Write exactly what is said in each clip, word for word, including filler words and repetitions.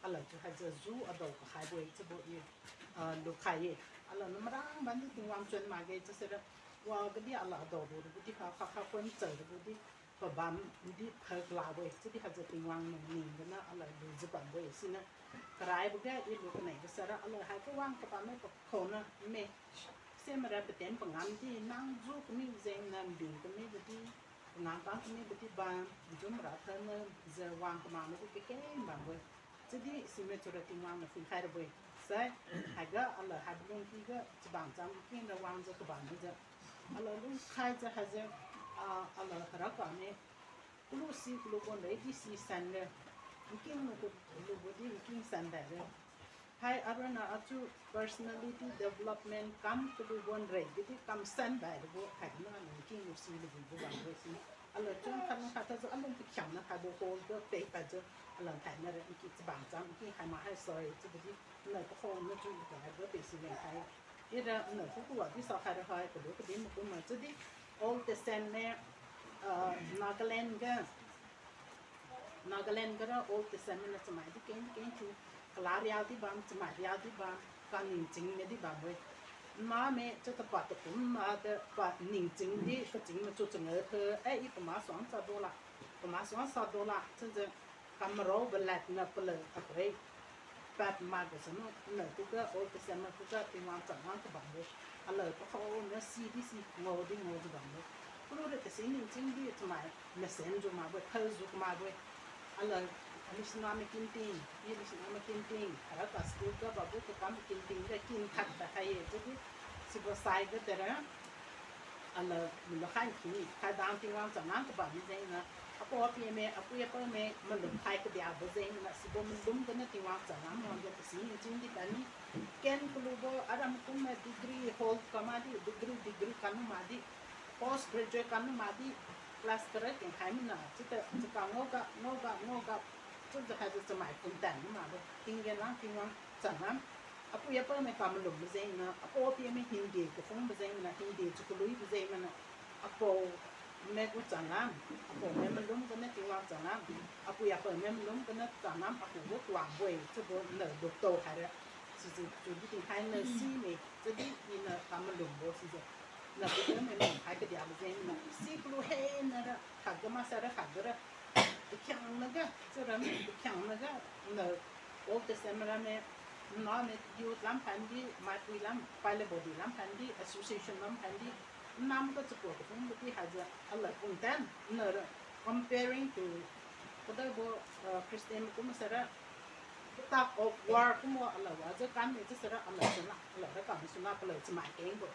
Ala chu hai ze zu adau kahai bui, chebo i, a, lu khai ye. Ala ne merang ban di Tingwang chun ma ge, chese ra, wa ge di ala adau du, du di ha, ha, ha, kun cheu du di, pa bam di phek la bui, chi di ha ze Tingwang nung ning gene ala lu ze bam bui, sine. Karai bu ge i lu kenei ge se ra, ala hai ke wang ke bam me pe kau ne me. Se me ra pe tem pe ngam di, nang zu kemi zeng ne mbing kemi be di, nang kang kemi be di bam, zu me ra te ne ze wang kema ne bu ke ke bam bui. Chi di sime chu ra Tingwang ne fing khai ra bui. Sai, hai ga ala hai bu lung ki ga, chi bang cham ki ne wang ze ke bam ne ze. Ala lung khai ze hai ze, a, ala hera ka me, kulu si kulu bon rei di si san le, nking lu ku lu bu di nking san dai le. Hai aruna achu personality development kam kulu bon rei di di kam san dai le bu, hai na nking lu si le bu bu bam le si. Ala chun kan ka ta zu alung pe kiam na hai bu hol ga pe pa zu, ala tai na re nki chi bang cham nki hai ma hai soi, chi bu di, na pe hol na chu ga ga pe si le hai. Ira na ku ku wa di sa hai ra hai, ku lu ku di mu ku ma chi di, Old Testament me, a, Nagaland ga, Nagaland ga ra Old Testament na chamai di ken, ken chu, kala ria di bam, chamai ria di bam, ka ningching me di bam we. Na me, chu ta pa ta kum ma de, pa ningching di, ka ching me chu chang e the, e i pa ma suang sa do la, pa ma suang sa do la, chu ze, Kamrau belat na peleu akrei. Pat ma ge senu, na tu ge, Old Testament tu ge, Tingwang chang nang ke bam le. Aleu pe kau ne si di si, ngau di ngau di bam le. Kulu re te si ningching di, chumai, mesen zu ma bui, thau zu ma bui. Aleu, English na me kinting, English na me kinting, ara ka school ge babu ke kam kinting, ge kin tak ta hai ye, tu di, si bo sai ge te re. Ala, melo hai ki, kai dang Tingwang chang nang ke bam mi zeng na, apo api me, apui apau me, melum hai ke dia bo zeng na, si bo melum gene Tingwang chang nang mo ge, si ningching di ta ni, ken kulu bo, aram kum me degree hold ka ma di, degree, degree ka nu ma di, post graduate ka nu ma di, class kere ting hai mi na, chi te, chi ka ngau ga, ngau ga, ngau ga, chu ze hai ze chamai kum tan ni ma bo, ting ge nang Tingwang chang nang, apui apau me ka melum be zeng na, apo api me Hindi ke fung be zeng na, Hindi chu kelui be zeng na, apau me gu chang nang, apau me melum gene Tingwang chang nang, apui apau me melum gene chang nang, apau gu tuang bui, chu bo ne duk tau hai re, si ze chu di ting hai ne si me, chu di i ne ka melum bo si ze, ne bu me melum hai ke dia be zeng na, si kulu he ne re, hak ge ma sa re, hak ge re, Pekiang ne ga, chu ram pekiang ne ga, ne, Old Testament ramme, na ne youth lam pan di, maipui lam, paile body lam pan di, association lam pan di, nam ga chipau kefung be di ha ze, ala pung tan, ne, comparing to, kada bo, uh, Christian kum sara, tug of war kum wa ala wa ze kan me ze sara, ala suna, ala ra kam suna, ala chimai keng bo.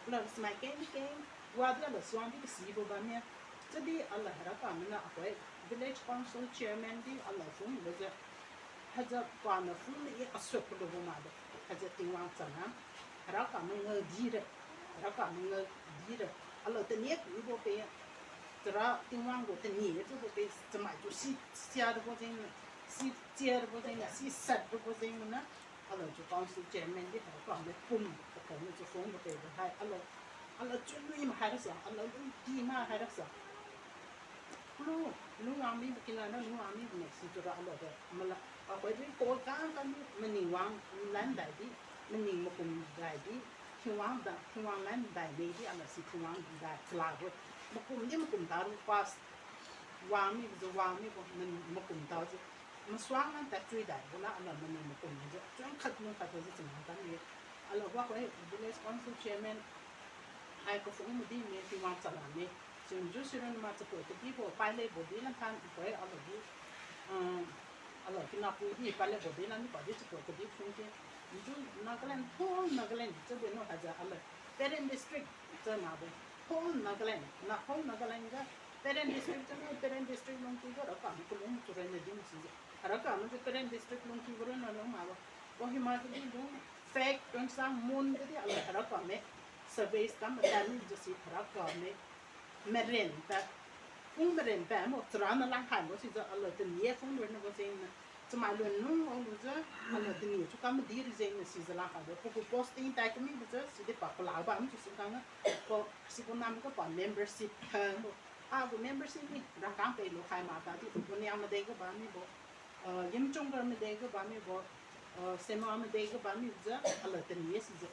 Ala chimai keng keng, wa di ala suang di kesi bo bam ya. Chidi ala hera kame na akoi village council chairman di ala fung be ze. Haza pa ne fung ne i asuk lu bu ma de. Haza Tingwang chana. Hera kame nge di re. Hera kame nge di re. Ala tenie ku bo pe. Tera Tingwang gu tenie zu bo pe. Chimai zu si sia de bo zeng. Si sia de bo zeng. Si sat de bo zeng na. Ala zu council chairman di hera kame pum. Hera kame zu fung bo pe de hai. Ala Ala chun lui ma hai ra sa, ala lui di ma hai ra sa. Lu, lu wang mi, kina na lu wang mi, ne si tu ra ala de, mala, a koi dui ko ka ka mi, mening wang lan dai di, mening mekum dai di, Tingwang da, Tingwang lan dai mei di, ala si Tingwang dai, kela gu, mekum di mekum da ru pas, wang mi, zu wang mi, bu, men, mekum da zu, mesuang lan ta chui dai, bu la, ala mening mekum zu, chun khat nung khat zu, chun khat mi, ala wa koi, village council chairman, Ai kefung me di me Tingwang chana me. Chun zu siren ma chepoi kedi bo, paile bo di lan kan, koi ala di, um, ala kina pui di, paile bo di lan di pa di chepoi kedi fung ke. Zu Nagaland, whole Nagaland, ze be no ha za ala. Peren district, ze na be. Whole Nagaland, na whole Nagaland ga, Peren district, ze na Peren district long ki ga, raka me kulung chura ne di me si ze. Raka me ze Peren district long ki ga ru na long ma ba. Kohima ge di lu, fake, tuan sang, mun ge di, ala hera kame, service kam, meta ni, jesi hera kame, meren, ta, kung meren, ta, mo, chera na lang hai, mo, si ze, ala tenie, kung meren, mo, zeng na, chemai lun nung, o, lu ze, ala tenie, chu kam, di, ri, zeng na, si ze lang hai, mo, puku posting, tai, kami, mo, ze, si di pa, pela, ba, mo, si kang, ko, si ko nam, ko pa, membership, ha, mo, a, ko membership, ni, rang kang, pe, lu, hai, ma, ta, di, ko niang, ma, de, ko ba, ni, bo, Yimchung ga medei ge bam mi bo, Sema medei ge bam mi ze, ala teni si ze,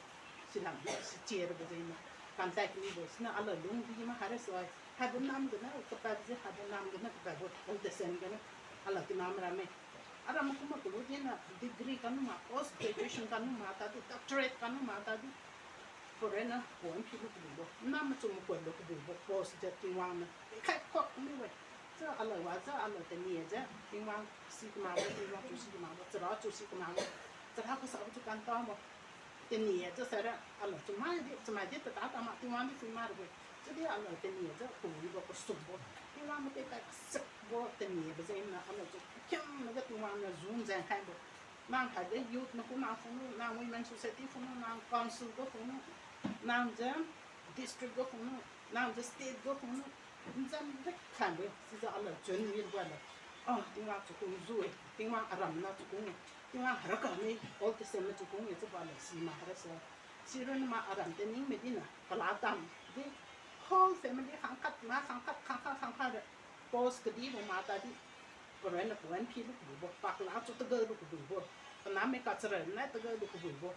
si lam si chia de be ze na, contact mi bo, sina ala lung di ma hare sai, hade nam gene kepat ze, hade nam gene kepat bo, Old Testament gene, ala kinam ramme. Aram kuma kulu di na degree kanu ma, post graduation kanu ma ta di, doctorate kanu ma ta di. Foreign na kuan pi lu kebu bo, nam me chum kuan lu kebu bo, post ze Tingwang ne kai kok mi we. Ze ala wa ze ala teni ze Tingwang si kema bo, Tingwang chu si kema bo, chera chu si kema bo, chera ku sa chu kan ta mo. Teni ze sere ala chu mai di, chu mai di ta ta ma Tingwang di chu ma de. Chu di ala teni ze ku wi bo, ku sum bo, Tingwang me te kai sek bo teni be ze na ala chu kem ne ge Tingwang ne zum ze kai bo. Nang hage youth ne ku nang phung nu, nang women society phung nu, nang council ge phung nu, nang ze district ge phung nu, nang ze state ge phung nu, nzan de kan de si ze ala chun wi ba le. Ah, Tingwang chu kung zu e, Tingwang aram na chu kung e, Tingwang hera ka mi, Old Testament me chu kung e, chu ba le si ma hera se. Si run ma aram te ning me di na, kala dam di, whole family hangkat ma, hangkat, hangkat, hangkat de, post kedi bo ma ta di. Peroi ne peroi pi lu kebu bo, pakla chu tege lu kebu bo. Pename kachare ne tege lu kebu bo.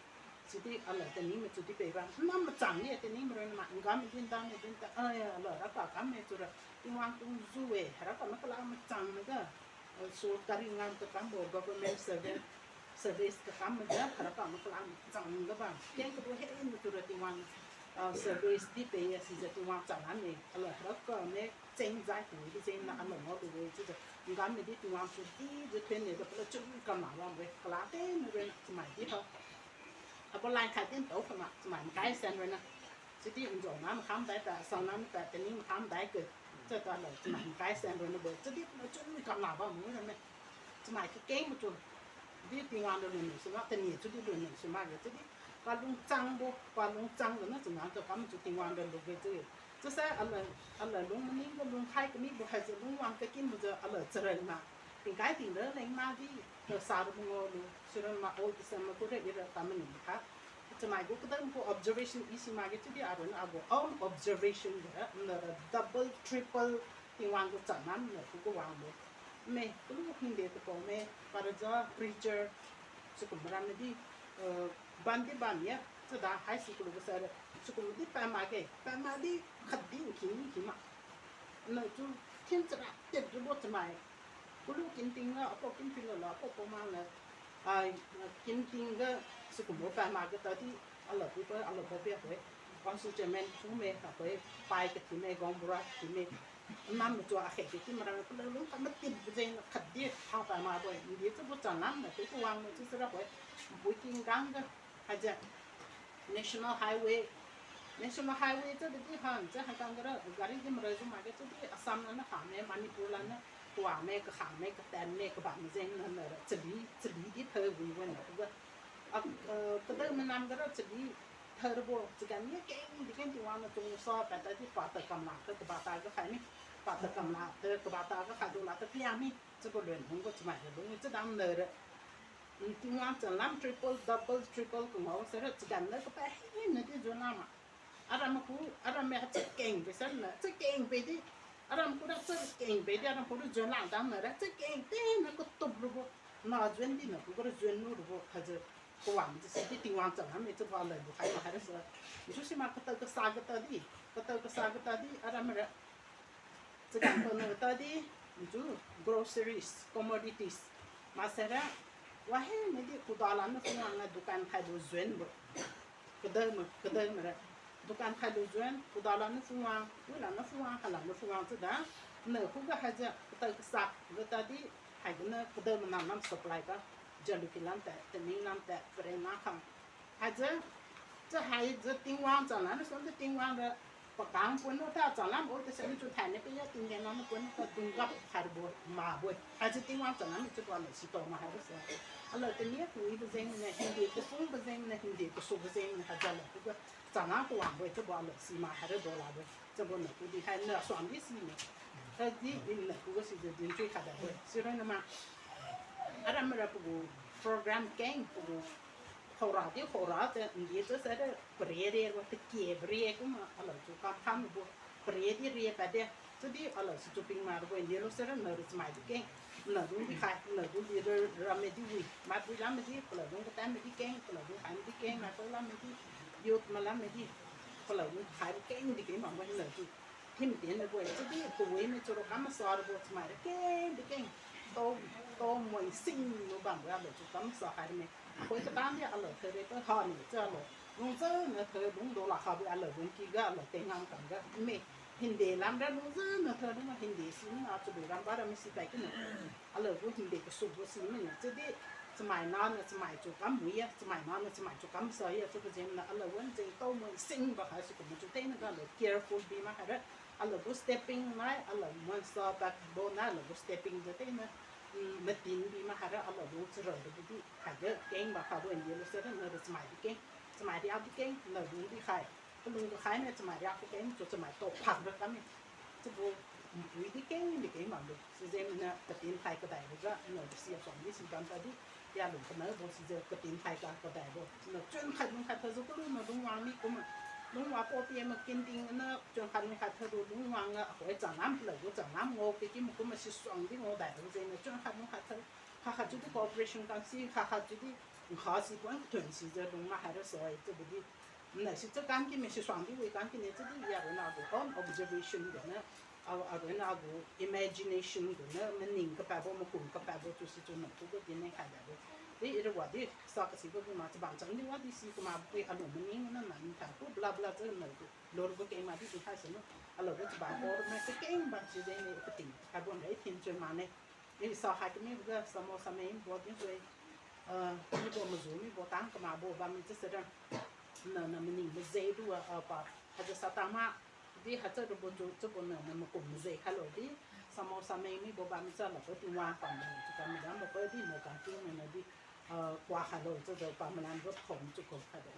Sidi ala teni me chu di pei ba. Nam me chang ni teni me roi ne ma, ngam din da me din ta, ai, ala ra ka kam me chu ra. Tingwang kung zu e, ra ka me kala me chang me ga. So, kari ngam te kam bo, government servant, service ke kam me ga, ra ka me kala me chang ga ba. Ken ke bo he me chu ra Tingwang, ah, service di pei ya si ze Tingwang chang a me. Ala ra ka me cheng zai ku di zai na ala mo du we chu ze. Ngam me di Tingwang chu di ze twen ne ze pela chu kam na wa we. Kala te me re na chu mai di ha. Abo lai kai din tau kama, chu mai kai sen re na. Chu di nzong na me kam dai ta, sang na me ta, teni me kam dai ke. Chu ta le, chu mai kai sen re na bo. Chu di pela chu kam na wa mu re me. Chu mai ke keng me chu. Di Tingwang de lu ne, chu ma teni chu di lu ne, chu ma ge chu di. Pa lung chang bo, pa lung chang de na chu na ta kam chu Tingwang de lu ge chu. Chu sa ala, ala lung mening ge lung hai ke mi bo hai ze lung wang ke kim bo ze ala cheren na. Tingkai ting de leng na di, ke sa de bo ngo lu, cheren na Old Testament me ku re i re ta me ni ka. Chu mai gu kedam gu observation i si ma ge chu di a ren a gu own observation de, na re double, triple, Tingwang gu chang nam ne ku gu wang bo. Me, kulu hingde ke pau me, pa re za preacher, chu kum ram me di, eh, ban di ban ya, chu da hai si kulu ge sa re, chu kum di pa ma ge, pa ma di khat di ki ni ki ma. Na chu, tin chara tet du bo chu mai. Kulu kin ting ga, apo kin ting ga la, apo po ma le. Ai, kin ting ga, chu kum bo pa ma ge ta di, ala pu pa, ala po pe pe. Council chairman pu me, ta pe, pai ke ti me, gong bura ti me. Nam me chu a he ke ti ma ra me, kulu lung ka me ti bu zeng khat di, ha pa ma bo, ndi chu bo chang nam me, pe ku wang me chu sera bo. Bui kin gang ga, ha ze. National Highway, National Highway ze de di han, ze han kang gere, gari di mre zu ma ge ze di, Assam la ne ha me, Manipur la ne, kua me, keha me, ketan me, kebam me zeng ne ne re, cheli, cheli di peu wi wen ne, ge. A, eh, kedeu me nam gere cheli, peu re bo, chegam ye keng di keng di wang ne chung sa, pa ta di pa ta kam la, te keba ta ge hai mi, pa ta kam la, te keba ta ge hai du la, te pia mi, ze bo luen hung ge chu mai ge lung, ze dam ne re. Tingwang chang lam triple, double, triple kengau se re, chigam ne kepa hei ne di zun la ma. Aram me ku, aram me ha chekeng pe se ne, chekeng pe di. Aram ku ra chekeng pe di, aram ku ra zun la dam ne re, chekeng pe ne ketup ru bo. Na zun di ne ku ra zun nu ru bo, ha ze kuwang ze si di Tingwang chang lam me ze ba le bu hai ma ha re se. Ju si ma ketau kesa keta di, ketau kesa keta di, aram me re. Chigam pe ne ta di, nchu groceries, commodities. Ma se re, wa he me di kuda la ne fungwang ne dukan kai du zuen bo. Kedeu me, kedeu me re. Dukan kai du zuen, kuda la ne fungwang, wi la ne fungwang, ha la ne fungwang chu da. Ne hu ge ha ze, ketau kesa, ge ta di, hai ge ne kedeu me nam nam supply ka. Jalukie lam te, Tening lam te, Peren na kang. Haze, ze hai ze Tingwang chang la ne, song ze Tingwang re, pa kang pun nu ta chang lam, o te se ne chu thai ne pe ya, ting de na ne pun nu ta dung gap har bo, ma bo. Haze Tingwang chang la ne chu ba le si to ma ha re se. A le te ne ku i be zeng ne, Hindi ke sung be zeng ne, Hindi ke su be zeng ne, haze le ku ge chang la ku wang bo, chu ba le si ma ha re do la bo. Ze bo ne ku di hai ne suang di si ne. Ka di in ne ku ge si ze din chui ka da bo. Si re ne ma. Aram me ra pe gu program keng pe gu Hora di hora te ndi chu sere perie rie wa te kie perie kuma ala chu kam kam bu perie di rie pa de. Chu di ala chu chu ping ma ru ndi lo sere na ru mai du ke. Nna dung di kai, nna dung di ramme di wi, mai pui lamme di, peleu dung ketanme di keng, peleu dung kaime di keng, mai pui lamme di, youth me lamme di, peleu dung kaime keng di keng bam gu nna du. Him tiene gu, chi di, pe wime chu ru kam sa ru gu, chimai ra keng di keng. Tau, tau moi sing nu bam gu a leu chu kam sa kai me. Apui ketan di a leu theu de pe ha ni chu a leu. Lungzeu ne theu lung do la ha bu a leu dung ki ga a leu tei ngang kam ga me. Hindi lam ra lungzeu ne theu dung Hindi si na chu bu ram ba ra me si tai kene. A leu gu Hindi kesu gu si me ne chi di. Chimai na ne chimai chu kam mui a, chimai na ne chimai chu kam sa a, chu bu ziem na a leu wan zeng tau moi sing ba kai si ku me chu tei ne ga leu careful bi ma kai ra. A leu gu stepping nai, a leu wan sa backbone nai, a leu gu stepping ze tei ne, metin bi ma kai ra, a leu gu chira de bu di, kai ge keng ba kai bu ndi lu se de ne de chimai di keng, chimai riak di keng, nna dung di kai. Pelung ge kai ne chimai riak di keng, chu chimai tau pak ra ka me. Chi bu, mpui di keng di keng bam lu. Chi ziem ne petin kai kedai lu ga, nna de si a suang di si bam ta di, ya lung kena bu si ze petin kai ka kedai bu. Chi ne chun kai lung kai theu zu kelu ne lungwang mi ku me. Lungwang pau pie me kin ting ne chun kai lung kai theu lu lungwang a, hoi chang lam peleu gu chang lam ngau ke ki me ku me si suang di ngau dai lu ze ne chun kai lung kai theu. Kaka chu di cooperation kan si, kaka chu di, nka si puan ketun si ze lung ma hai ra sai, chi bu di. Nna si chi kan ki me si suang di wi kan ki ne chi di ya ru na gu own observation gu ne, a, a ru na gu imagination gu ne, mening kepat bu, mekum kepat bu chu si chu nna ku gu di ne kai da bu. Di i ru wa di, sa kesibe gu ma chi bam chang di wa di si ku ma bu pui a lu mening ne na ni ta ku bla bla chi nna gu. Lor gu kei ma di di kai se nu. A leu gu chi bam or me ke keng bam si ze ne peting. Kai bu nrei tin chun ma ne. I sa hai kemi bu ge, samo samei mi bu di zui, eh, mi bu mezu, mi bu tang kema bu bam mi chi se da. Nna, nna mening mezei du a, a pa, ha ze sa tang ma, di ha ze ru bu chu, chi bu nna, nna mekum mezei kai lu di, samo samei mi bu bam mi chi a leu gu Tingwang pa me, chi ka me dam bu pe di nna kangki me ne di, eh, kua kai lu, chi ze pa melam gu thom chu ku kai de.